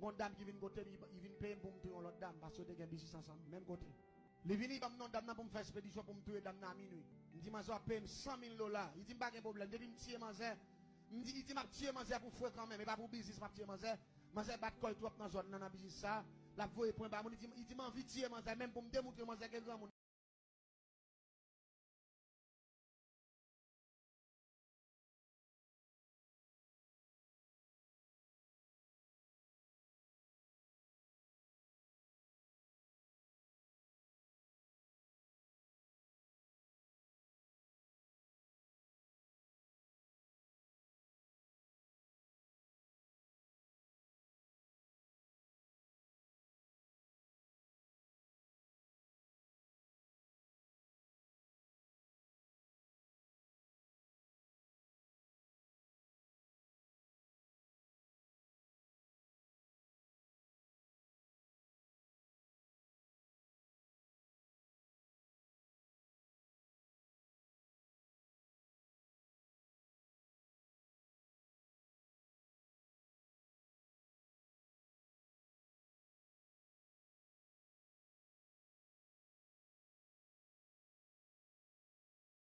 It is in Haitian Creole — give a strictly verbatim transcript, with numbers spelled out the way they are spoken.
Gon dam ki vin kote m, li vin peye m pou m touye yon lòt dam, paske yo te gen biznis ansanm, menm kote. Li vini ban m non dam nan pou m fè espedisyon pou m touye dam nan a minwi. M di manzè w ap peye m san mil dola. Li di m pa gen pwoblèm. Depi m tiye manzè, m di, li di m ap tiye manzè pou frekan menm, e pa pou biznis m ap tiye manzè. Manzè bat kò l twòp nan zòn nan, nan biznis sa. L ap voye pwen ba moun. Li di, li di m anvi tiye manzè menm pou m demontre manzè gen granmoun.